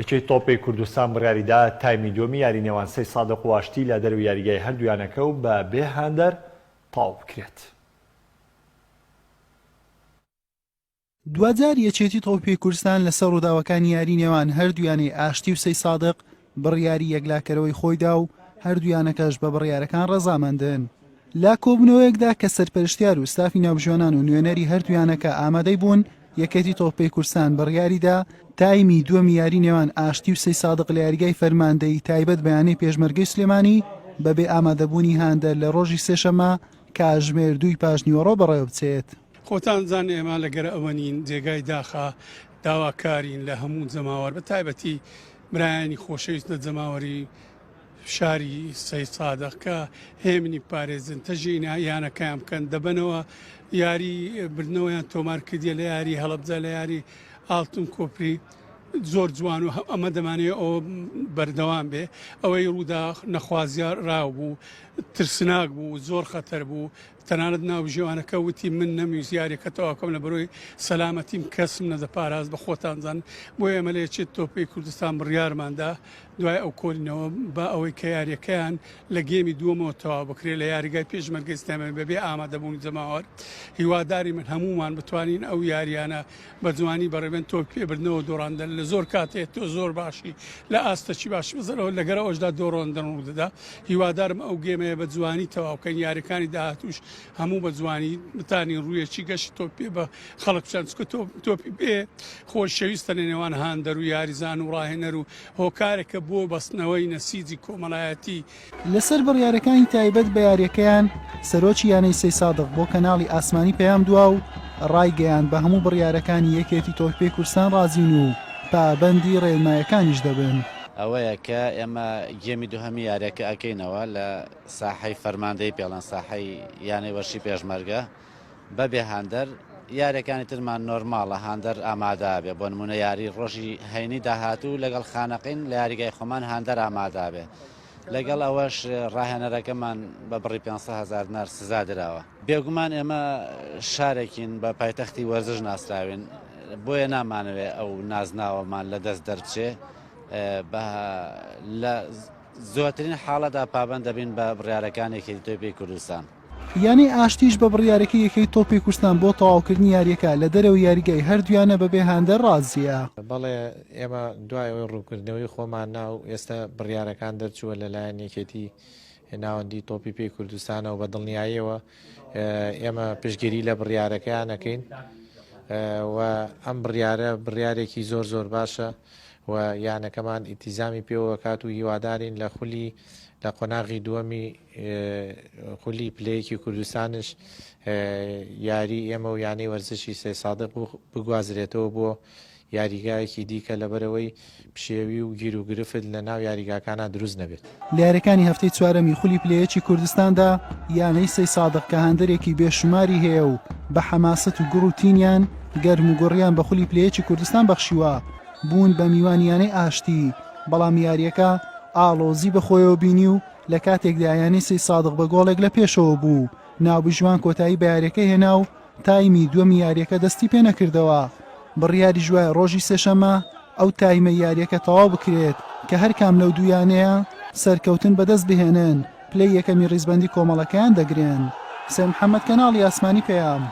یەکێتی تۆپی کوردستان بڕیاریدا تایمی دووەمی یاری نێوان سەیدسادق و ئاشتی لە دەرەوەی یاریگای هەردوو یانەکە و بە بێ هاندەر تەواو بکرێت. دواجار یەکێتی تۆپی کوردستان لەسەر ڕووداوەکانی یاری نێوان هەردوو یانەی ئاشتی و سەیدسادق بڕیاری یەکلاکەرەوەی خۆیدا و هەردوو یانەکەش بە بڕیارەکان ڕەزامەندن. لە کۆبوونەوەیەکدا کە سەرپەرشتیار و ستافی ناوبژیوانان و نوێنەری هەردوو یانەکە ئامادەی بوون، یەکێتی تۆپی کوردستان بڕیاریدا تایمی دووەمی یاری نێوان ئاشتی و سەیدسادق لە یاریگای فەرماندەیی تایبەت بە یانەی پێشمەرگەی سلێمانی بەبێ ئامادەبوونی هاندەر لە ڕۆژی سێشەممە کاژمێر دووی پاشنیوەڕۆ بەڕێوەبچێت. خۆتان زان ئێمە لەگەر ئەوە نین جێگای داخە داواکارین لە هەموو جەماوەر بە تایبەتی برایانی خۆشەویست لە جەماوەری شاری سەید سادق کە هێمنی پارێزن تەژی یانەکەیان بکەن دەبەنەوە یاری بردنەوەیان تۆمار کردیە لە یاری هەڵەبجە لە یاری ئاڵتون کۆپری زۆر جوان و ئەمە دەمانەیە ئەوە بەردەوام بێ ئەوەی ڕوودا نەخوازیار ڕاو بوو ترسناک بوو زۆر خەتەر بوو تەنانەت ناوبژیوانەکە وتی من نەمویست یاریەکە تەواوکەم لە بەرۆی سەلامەتیم کەسم نەدەپاراست بە خۆتان زان بۆیە ئێمە لە یەکێتی تۆپی کوردستان بڕیارماندا دوای ئەو کۆلینەوە بە ئەوەی کە یاریەکەیان لە گێمی دووەمەوە تەواو بکرێت لە یاریگای پێشمەرگەی سلێمانی بەبێ ئامادەبوونی جەماوەر هیواداری من هەموومان بتوانین ئەو یاریانە بە جوانی بەڕێبێن تۆ پێبردنەوە دۆڕاندن لە زۆر کاتێ تۆ زۆر باشی لە ئاستەکی باشی بەزەرەوە لەگەرە ئەوشدا دۆڕۆندن ڕوودەدا هیوادارم ئەو گێمەیە بە جوانی تەواوکەن یاریەکانی داهاتوش هەموو بە جوانی بتانی ڕوویەکی گەشی تۆپ پێ بە خەڵک بچەن چکە تۆپی پێ خۆشەویستە لە نێوان هاندەر و یاریزان و ڕاهێنەر و هۆکارێکە بۆ بەستنەوەی نەسیجی کۆمەڵایەتی. لەسەر بڕیارەکانی تایبەت بە یاریەکەیان، سەرۆکی یانەی سەیسادق بۆ کەناڵی ئاسمانی پەیام دوا و ڕایگەیاند بە هەموو بڕیارەکانی یەکێتی تۆپی پێی کوردستان ڕازین و پابەندی ڕێنمایەکانیش دەبن. ئەوەیە کە ئێمە گێمی دووهەمی یاریەکە ئەکەینەوە لە ساحەی فەرماندەیی پێڵەن ساحەی یانەی وەرشی پێشمەرگە بەبێ هاندەر یاریەکانی ترمان نۆرماڵە هاندەر ئامادە بێ بۆ نمونە یاری ڕۆژی هەینی داهاتوو لەگەڵ خانەقین لە یاریگای خۆمان هاندەر ئامادە بێ لەگەڵ ئەوەش ڕاهێنەرەکەمان بە بڕی 500 هەزار دینار سزا دراوە. بێگومان ئێمە شارێکین بە پایتەختی وەرزش ناسراوین، بۆیە نامانەوێ ئەو نازناوەمان لە دەست دەربچێ، بە لە زۆرترین حاڵەتدا پابەند دەبین بە بڕیارەکانی یەکێتی تۆپی کوردستان. یانەی ئاشتیش بە بڕیارەکەی یەکەی تۆپی کوردستان بۆ تەواوکردنی یارییەکە لە دەرەوەی یاریگای هەردوویانە بەبێ هاندەر رازییە. بەڵێ ئێمە دوای ئەوەی ڕوونکردنەوەی خۆمان نا و ئێستا بڕیارەکان دەرچووە لەلایەن یەکێتی ناوەندی تۆپی پێی کوردستانەوە بە دڵنیاییەوە ئێمە پشتگیری لە بڕیارەکەیان ئەکەین و ئەم بڕیارە بڕیارێکی زۆر زۆر باشە و یانەکەمان ئیتیزامی پێوەکات و هیوادارین لە خولی لە قۆناغی دووەمی خولی پلەیەکی کوردستانش یاری ئێمە و یانەی وەرزشی سەیسادق بگوازرێتەوە بۆ یاریگایەکی دیکە لەبەرئەوەی پشێوی و گیروگرفت لەناو یاریگاکانا دروست نەبێت. لە یاریەکانی هەفتەی چوارەمی خولی پلە یەکی کوردستاندا یانەی سەیسادق کە هاندەرێکی بێ شوماری هەیە و بە حەماسەت و گوڕ و تینیان گەرم و گوڕیان بە خولی پلە یەکی کوردستان بەخشیوە بوون بە میوانی یانەی ئاشتی بەڵام یاریەکە ئاڵۆزی بەخۆیەوە بینی و لە کاتێکدا یانەی سەیسادق بە گۆڵێک لە پێشەوە بوو ناوبژیوان کۆتایی بە یاریەکە هێنا و تایمی دووەمی یارییەکە دەستی پێنەکردەوە، بڕیاریش وایە ڕۆژی سێشەممە ئەو تایمەی یارییەکە تەواو بکرێت کە هەرکام لەو دوو یانەیە سەرکەوتن بەدەست بهێنن پلەی یەکەمی ڕیزبەندی کۆمەڵەکەیان دەگرن. حسێن محەمەد کەناڵی ئاسمانی پەیام.